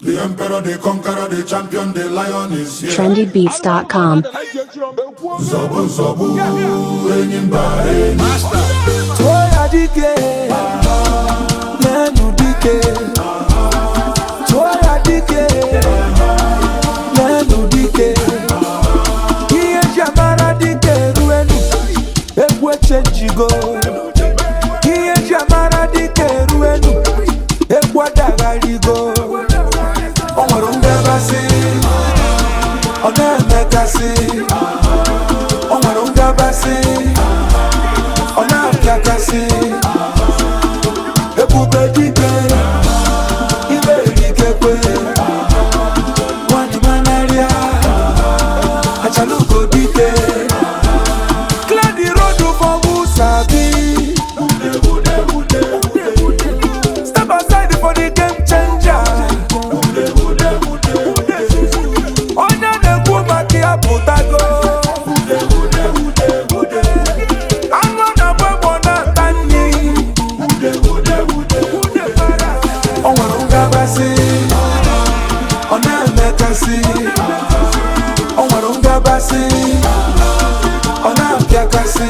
The emperor, the conqueror, the champion, the lion is here. Trendybeats.com. Nzọbụ nzọbụ, enyi mba enyi. Tụọ ya dike, leenụ dike. Tụọ ya dike, leenụ dike. Ihe eji amara dike eruenu, egwu echenjigo. Ihe eji amara dike eruenu, egwu adagharigo. O nwere ngabasị, ọ na-emekasị. O nwere ngabasị, ọ na-apịakasị. Ebube dike, ime erikekwe. Nwanyị manarịa, achalugo dike. Clear the road for who sabi. Step aside for the game changer. Onye na-ekwu maka ya pụtago. Anụ na-agba egbe, ọ na-ata nri. O nwere ngabasị, ọ na-emekasị. O nwere ngabasị, ọ na-apịakasị.